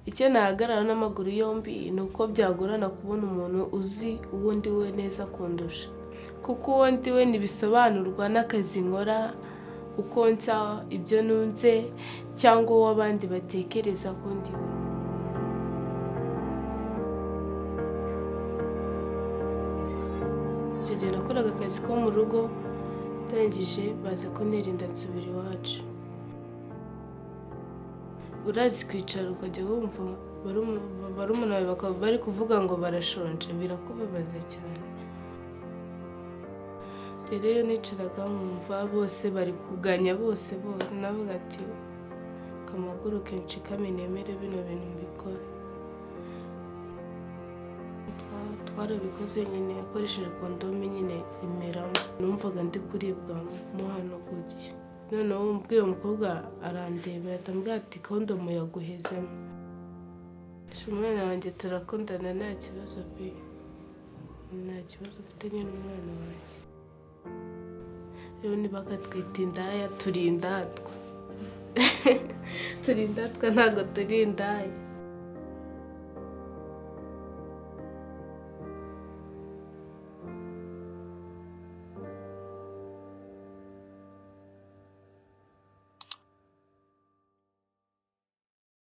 Icyo nahagarara n'amaguru yombi ni uko byagorana kubona umuntu uzi uwo ndi we neza kundusha, kuko uwo ndi we ntibisobanurwa n'akazi nkora, uko nsa, ibyo nunze cyangwa uwo abandi batekereza ko ndi we. Icyo gihe nakoraga akazi ko mu rugo, ndangije baza kuntera inda nsubira iwacu. Urazi kwicara ukajya wumva barumuna bawe bakaba bari kuvuga ngo barashonje, birakubabaza cyane. Rero iyo nicaraga nkumva bose bari kuganya bose bose, navuga ati kamaguruke nshikame nemere bino bintu mbikore. Twarabikoze nyine akoresheje kondome nyine imeramo, numvaga ndi kuribwa mo hano gutya. Noneho mbwiye umukobwa arandebera atambwira ati kondomu yaguhezemo. Umwana wanjye turakundana nta kibazo pe, nta kibazo mfitanye n'umwana wanjye. Rero ntibakatwite indaya, turi indatwa. Turi indatwa ntabwo turi indaya.